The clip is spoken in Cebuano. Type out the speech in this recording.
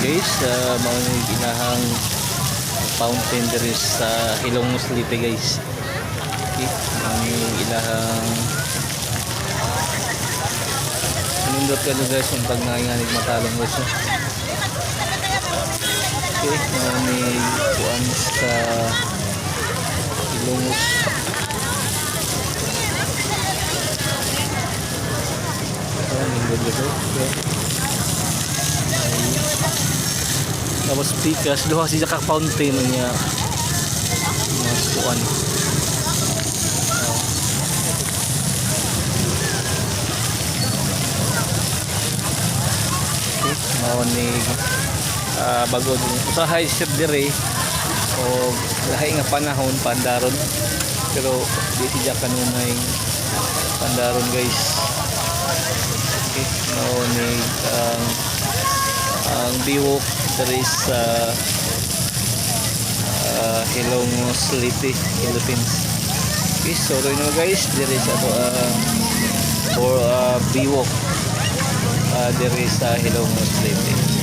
Guys, mao ni ilahang fountain diri sa Hilongos, Leyte, guys. Okay, mao ni ilahang nindot kayo, guys, kung pag nanginganig matalong, guys, no? Okay, mao ni kuan sa Hilongos. Oh, nindot guys, oh. Okay. Ay, tapos pikas duha siya ka fountain niya mas kuan. Oh. Okay, mao ni bago usahay siya dire o lahi nga panahon pandaron, pero di siya kanunay pandaron, guys. Okay, mao ni ang Biwok diri sa Hilongos, Leyte, Philippines. Okay, so rin naman, guys, diri sa ato for Biwok diri sa Hilongos, Leyte.